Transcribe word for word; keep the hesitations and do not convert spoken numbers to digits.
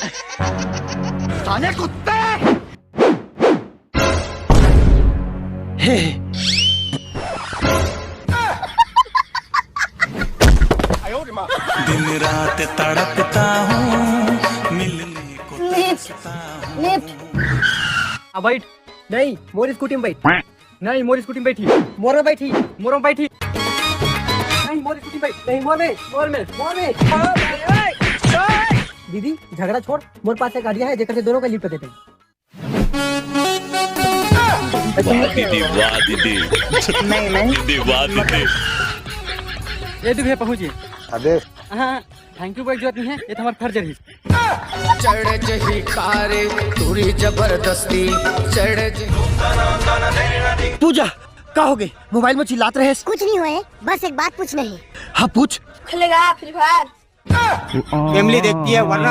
साले कुत्ते। हे। दिन रात तड़पता हूँ, मिलने को तरसता हूँ। लिफ्ट। आ, बैठ। नहीं, मोर स्कूटी में बैठ। नहीं, मोर स्कूटी में बैठी। मोर में बैठी। मोर में बैठी। नहीं, मोर स्कूटी में बैठ। नहीं, मोर में। मोर में। मोर में। दीदी, झगड़ा छोड़, मोर पास एक आइडिया है, जेकर से दोनों का लिफ्ट देते हैं। वाह दीदी, वाह दीदी। नहीं, नहीं। दीदी, वाह दीदी। ये दीदी, पहुंचिए। अबे। हाँ, थैंक यू बोले जरूरत नहीं है, ये तो हमारा फर्ज है। चढ़ जही कारे, तूरी जबरदस्ती, चढ़ जही। पूजा, का हो गई? मोबाइल में चिल्लात रहे। कुछ नहीं होए, बस एक बात पूछना है। हाँ, पूछ। खेलेगा फ्री फायर? फैमिली देखती है, वरना